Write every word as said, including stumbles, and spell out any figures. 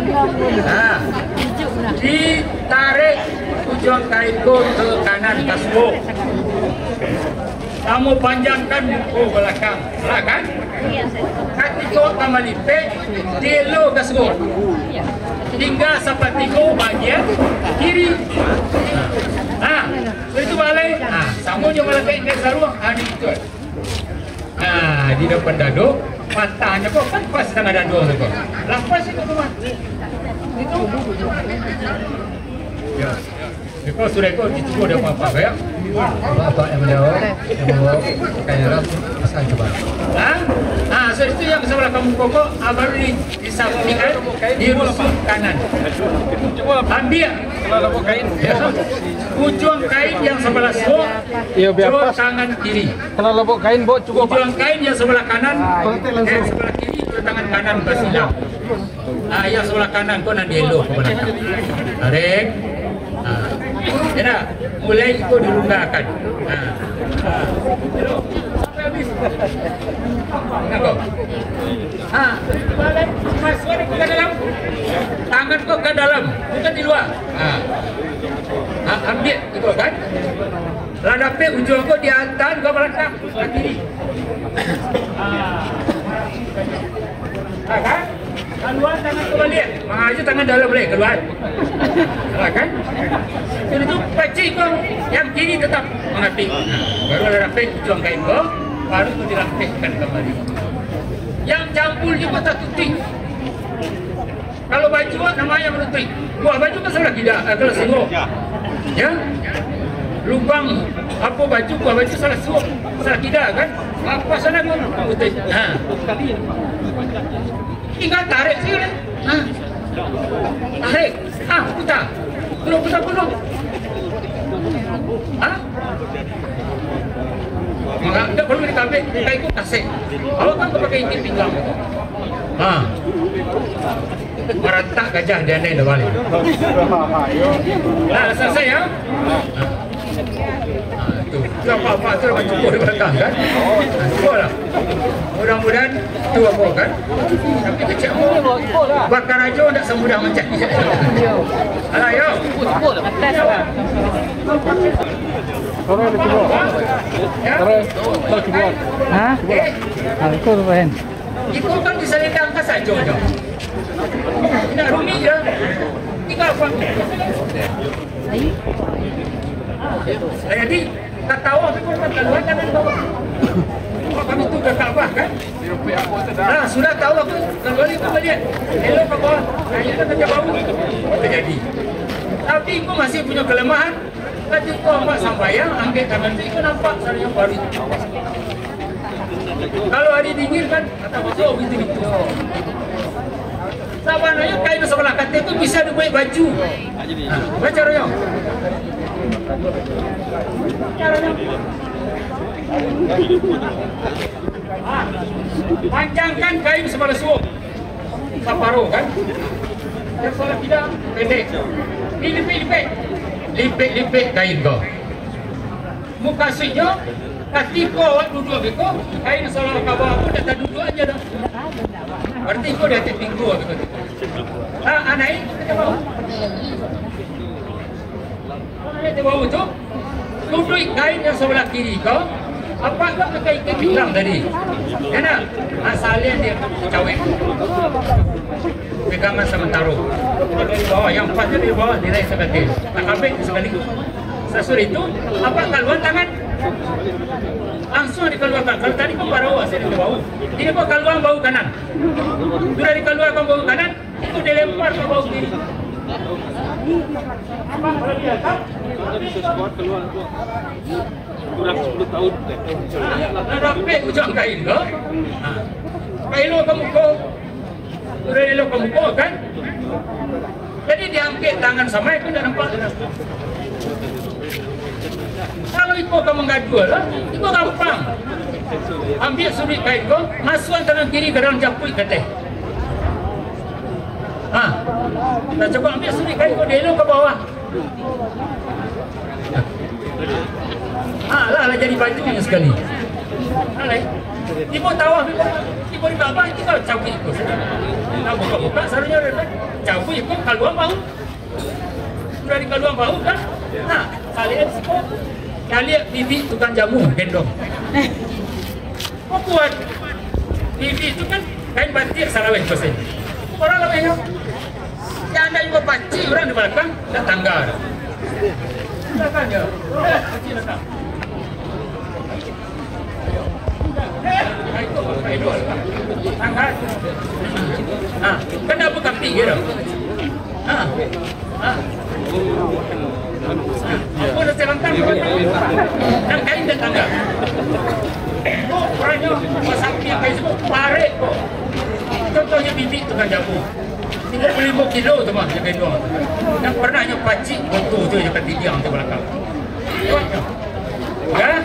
Nah, ditarik ujuang kain ko ke kanan, ka suok. Samo panjangkan muko balakang, lah kan? Katiko ka malipek, dielo ka suok. Tingga sapatigo bagian kiri. Nah, itu balai. Nah, samo jo malakang dari saruang, ha, di situ. Nah, di dapan dado, matahnyo ko kan pas tangah dado tu ko. Lah pas itu tu mah. Itu. Ya. Iko sudah iko dicubo dah apa-apa, ya. Bapak yang menjawab, yang membawa pakaian Arab, pasang coba. Ha? Ha, so itu yang sebelah kamu kokok, ah, baru di, disampingkan, di rusuk kanan. Ambil. Ya. Ujuang kain yang sebelah suok, Iyo, biar jo pas. Tangan kiri. Kalau lobok kain, Bo, cukup, Pak. Ujuang kain yang sebelah kanan, eh, sebelah kiri, jo tangan kanan basilang. Ah, yang sebelah kanan ko nan dielo ka balakang. Tarik. Ah. Ya dah, mulai iko dilunggakan. Ah. Ah. Sampai habis. Tengok ko. Ha, balik, masuak ko ka dalam. Tangan ko ka dalam, bukan di lua. Ha. Ha, ambiak iko kan. Lah dapek ujuang ko diantaan ka balakang, ka kiri. Ha. Ha, kan? Kalua tangan ko baliak. Mangaju tangan dalam lai kalua. Ha, kan? Jadi tu pacik ko, yang kiri tetap mangapik. Ha, baru lah dapek ujuang kain ko, baru tu dirapekkan kambali. Yang jambul juo tatutuik. Kalau baju, nama yang menutuik. Buah baju kan sabalah kida, eh, kalau suok. Ya. Lubang apo baju, buah baju sabalah suok, sabalah kida kan. Apo salah tu? Menutuik. Ha. Tingga tarik sajo lah. Ha. Tarik. Ah, puta. Pulo, puta, pulo. Ha? Mangga, indak paralu dikabek, kain ko tasek. Awak kan pakai inti pinggang. Ha. Marantak gajah di anai dah baliak. Nah, salasai, ya? Ha. Ha, tu. Tu apa-apa tu lah bacubo di balakang, kan? Ha, cubolah. Mudah-mudahan tu apa, kan? Tapi kecek bakarajo ndak samudah mancari. Alah, yo. Sorry, cubo. Sorry, cubo. Ha? Eh? Ha, itu lupain. Iko kan disalendangkan sajo, jo. Indak rumik, jo. Tingga apa? Nah, jadi, ka tawa tu kan kalua tangan bawah. Kami tu ka Ka'bah, kan? Nah, sudah tawa tu, kalua itu baliak. Elok ka bawah. Nah, itu kan ka bawah. Terjadi. Tapi iko masih punyo kalamahan. Katiko awak sambayang, angkek tangan tu, iko nampak sajo paruik. Kalau ari dingin kan, kata bosok gitu-gitu. Sabananyo kain sabalah kanan tu bisa dibuek baju. Nah, baco caranya. Caranya. Ah, panjangkan kain sabalah suok. Saparo kan? Yang sabalah kida, pendek. Dilipek-lipek. Lipek-lipek kain ko. Mukasuiknyo, katiko awak duduak beko, kain sabalah ka bawah ko dak taduduak aja dah. Berarti ko di ateh pinggua beko. Ha, anai, kita bawa. Di bawah tu, tutuik kain yang sabalah kiri ko, apak ko pakai ikan pinggang tadi. Kena? Asal dia cawek. Pegangan samantaro. Dari bawah, yang pas dari bawah, nilai sakali. Tak kabek sakali. Sasudah itu, apak kalua tangan. Langsung dikaluakan. Kalau tadi kan barawa, saya di bawah. Ini kok kalua bahu kanan. Sudah dikaluakan bahu kanan, itu dilempar ka bahu kiri. Abang kalau di atas, kurang sepuluh tahun. Nah, dapek ujuang kain ko. Nah, kain lo ka muko. Udah elok ka muko, kan? Jadi diangkek tangan samai pun tak nampak. Kalau iko ka manggaduah lah, iko gampang. Ambiak suduik kain ko, masuakan tangan kiri ka dalam japuik kateh. Ha. Nah, cubo ambiak suduik kain ko, dielo ka bawah. Ha, lah, lah jadi baju sakali. Alah, tibo tawaf, tibo di Ka'bah, tibo cabuik iko. Nah, buka-buka, sarunya dah. Cabuik iko kaluang bahu. Sudah dikaluang bahu kan? Nah, saliak siko. Saliak bibik tukang jamu, gendong. Kuat. Bibik tu kan kain batik saraweh tu sajo. Urang lawehnyo. Yang ado juo pacik urang di balakang, dak tangga. Silakan je. Pacik datang. Ha, kan dak bakapik je dah. Ha. Ha. Apo dah terangkan? Nan kain dak tangga. Uranyo basampiang kain tu, parek ko. Contohnyo bibik tukang jamu. Tigo puluah limo kilo tu mah, jo gendong. Nan parnah nyo pacik, boto tu jo katidiang tu balakang. Kuatnyo. Ya?